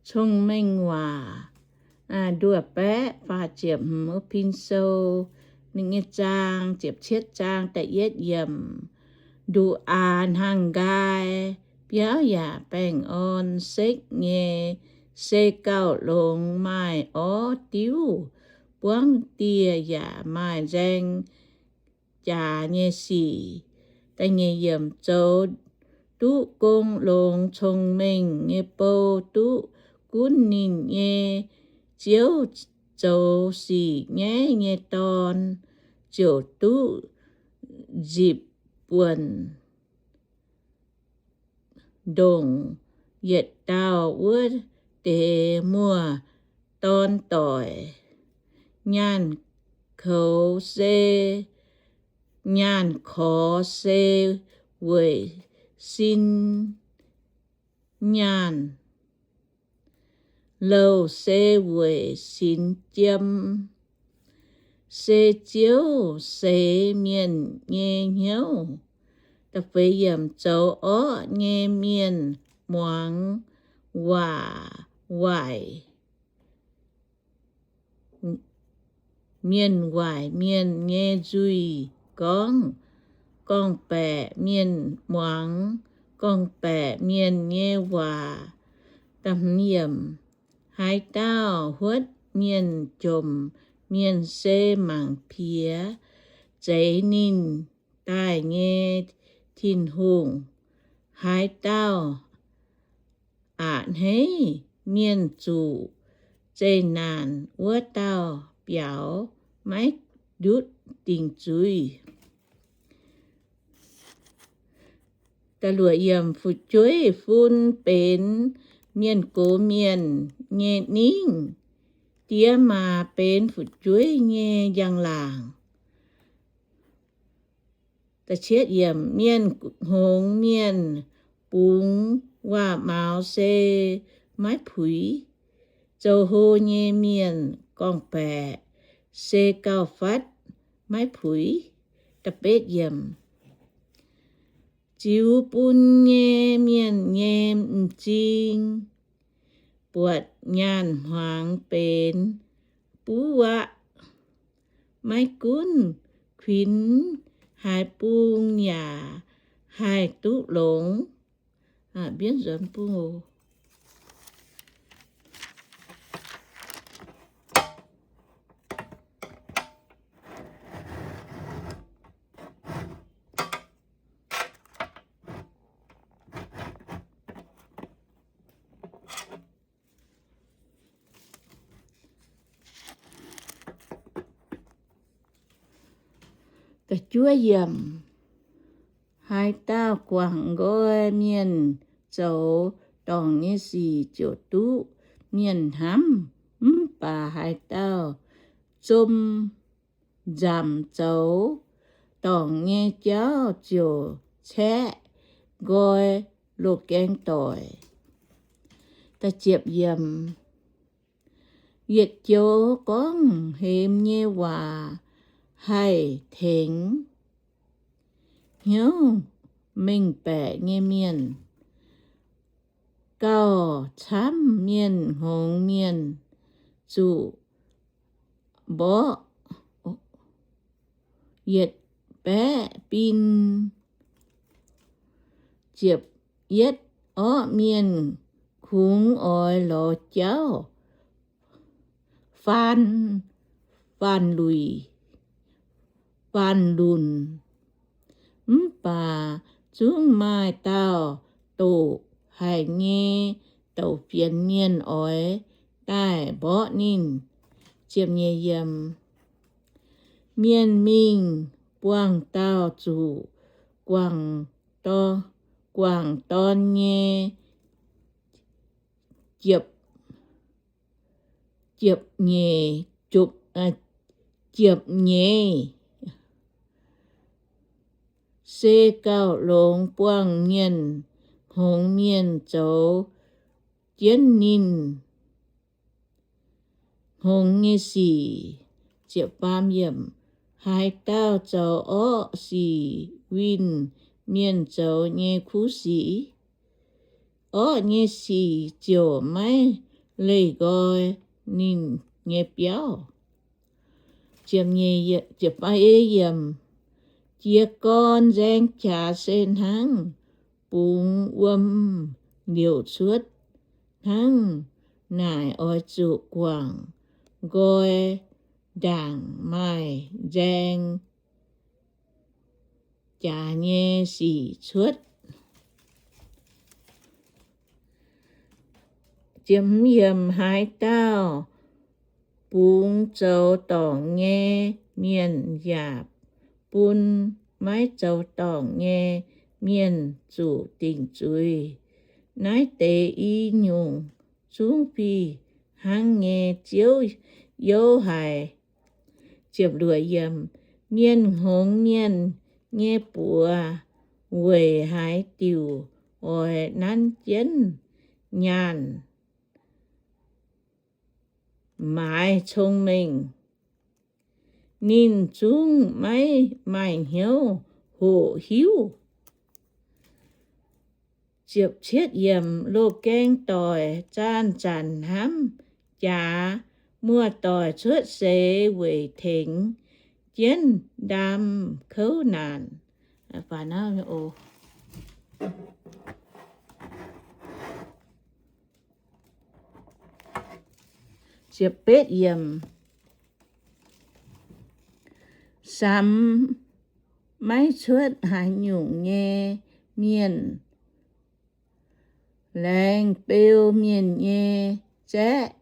Cong-Mengh Waac, nduov baeqv faah ziepc hmz wuov pin sou, ninh nyei zaang, ziepc cietv zaang da'yietv yiemc. Nduqc aax hnangv nqaai, biauv yaac baengh orn, sekv nyei se gauh longx, maaih orv diuv buangv dieh yaac maaih nzaeng jaax nyei sic. Zoux duqv gong longx cong-mengh nyei bou duqv gunv ninh nyei ziouv zoux sic nyaiv nyei dorn, ziouc duqv nzipc buonc ndongc yietc dauh wuov deix muoz-dorn doic. Nyaanh koux se, nyaanh korx se weic sin nyaanh, louh se weic sinx jiem, se Ziouv seix mienh nyei hnyouv. Zoux orqv nyei mienh muangx waac waaic, mienh waaic mienh nyei nzuih gorngv gorngv-baeqc mienh muangx gorngv-baeqc mienh nyei waac. Haaix dauh huotv mienh jomc mienh se mangc piex zeix ninh daaih nyei Tin-Hungh. Haaix dauh a'hneiv mienh zuqc zeqc naanc, wuov dauh biaux maiv ndutv dingc zuiz. Fu'jueiv fun benx mienh gox mienh nyei ningv. Diex maac benx fu'jueiv nyei njang-laangc. Mienh hngongx mienh bungx waac-maux se maiv puix. Zoux hlo nyei mienh gorngv-baeqc se gauh fatv maiv puix. Ziux bun nyei mienh nyei m'zing, buatc nyaanh hmuangx benx buv aqv. Maiv gunv kuinx haaix bung yaac haih duqv longx. Haaix dauh guangc nqoi mienh zoux dorngc nyei sic ziouc duqv mienh hnamv, mv baac haaix dauh zom nzamc zoux dorngc nyei jauv ziouc caeqv nqoi loz-gaeng doic. Yietc joux gorngv hemx nyei waac haih tengx hnyouv mengh baeqc nyei mienh. Gauh camv mienh hngongx mienh zuqc mborqv yietc baeqv bin. Ziepc yietv, orqv mienh kungx oix lorz jauv faanh, faanh luic, faanh lunc, mv baac zungv maaih dauh doqc haic nyei douc fienx mienh oix daaih mborqv ninh. Mienh mingh buangh dauh zuqc guangc dorn nyei ziepc, ziepc nyeic, ziepc nyeic se gauh longx buangh mienh hngongx mienh zoux jienv ninh hngongx nyei sic. Haaix dauh zoux orqv sic winh mienh zoux nyei kuv sic, orqv nyei sic ziouc maiv leih nqoi ninh nyei biauv. Ziepc nyeic, ziepc, aa, yiemc, Jiez gorn nzaeng jaax se hnangv bungx wuom liouc cuotv, hnangv naaic oix zuqc guangc nqoi ndaangc maaih nzaeng jaax nyei sic cuotv. Haaix dauh bungx zoux dorngc nyei mienh yaac bun maiv zoux dorngc nyei mienh zuqc dingc zuiz. Naaiv deix i nyungc zungv fih hnangv nyei, Ziouv youv haic. Mienh hngongx mienh nyei buoz weic haaix diuc oix nanv jienv nyaanh, maaiz cong-mengh? Ninh zungv maiv maaih hnyouv hoqc hiuv. Loz-gaeng doic zaanh zanc hnamv jaax, muoz-doic cuotv seix weic tengx jienv ndaam kouv naanc. Samx maiv cuotv haaix nyungc nyei mienh, laengz beu mienh nyei zaeqv,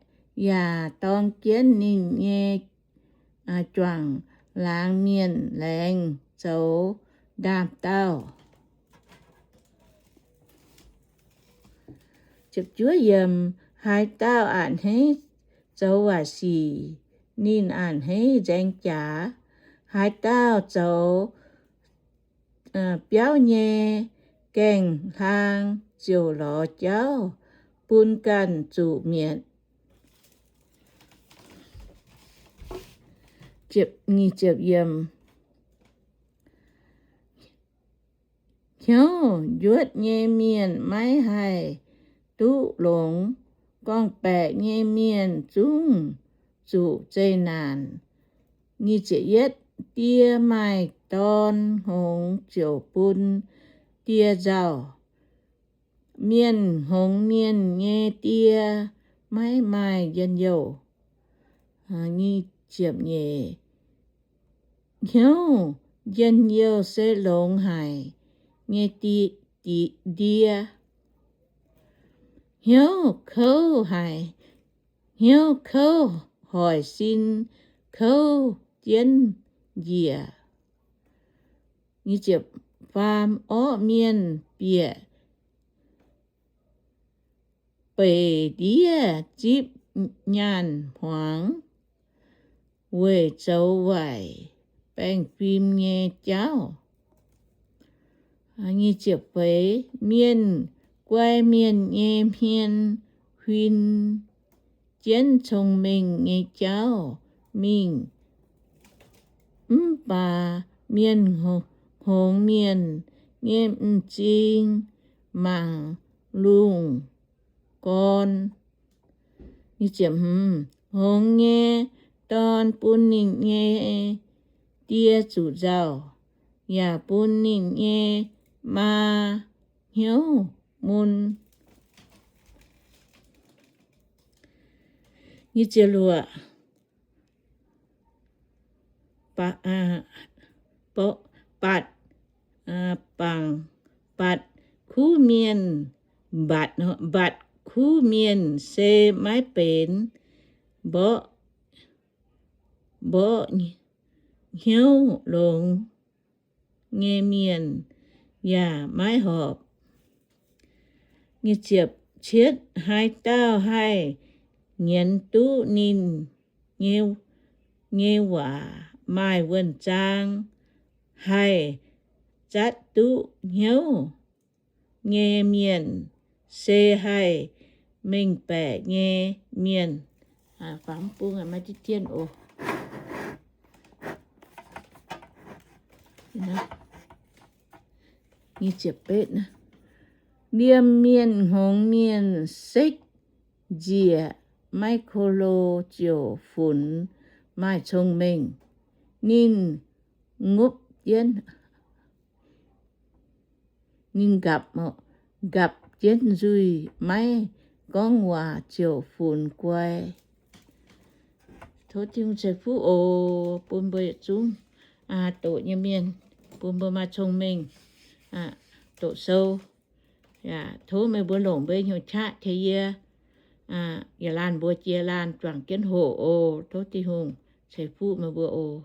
yaac dorng jienv ninh nyei juangc laangz mienh laengz zoux ndaam-daauh. Haaix dauh a'hneiv zoux waaic sic, ninh a'hneiv nzaeng jaax. Haaix dauh zoux biauv nyei gaengh hlang ziouc lorz jauv bun ganh zuqc mietc. Hnyouv njuotv nyei mienh maiv haih duqv longx, gorngv-baeqc nyei mienh zungv zuqc zeqc naanc. Die maaih dorn hngongx ziouc bun die nzauh. Mienh hngongx mienh nyei die maiv maaih njien-youh. Hnyouv njien-youh se longx haic nyei ndie. Hnyouv kouv haic, hnyouv kouv hoic sin kouv jienv njiec. Faam orqv mienh bieqc beic ndiev zipv nyaanh hmuangx weic zoux waaic baengh fim nyei jauv. Mienh guai mienh nyei hmien huin jienv cong-mengh nyei jauv mingh, mv baac mienh hngongx mienh nyei m'zing mangc lungh gorn. Hngongx nyei dorn bun ninh nyei die zuqc nzauh, yaac bun ninh nyei maa hnyouv mun. Batc, batc kuv mienh, mbatc, mbatc kuv mienh se maiv benx mborqv, mborqv hnyouv longx nyei mienh yaac maiv horpc. Haaix dauh haih nyienz duqv ninh nyei waac maaih wuonh zaang, haih zatv duqv hnyouv nyei mienh se haih mengh baeqc nyei mienh. Liemh mienh hngongx mienh sekv njiec maiv ko lo ziouc funx maaih cong-mengh. Ninh ngopv jienv, ninh nqapc, nqapc jienv nzuih, maiv gorngv waac ziouc funx guai. Tov Tin-Hungh ceix fuqv oc, bun mbuo yietc zungv doqc nyei mienh, bun mbuo maaih cong-mengh doqc sou. Yaac tov meih mbuo longc mbuo nyei hnyouv qaqv tengx yie, yietc laanh mbuox jiex laanh juangc jienv hoqc oc. Tov Tin-Hungh ceix fuqv meih mbuo oc.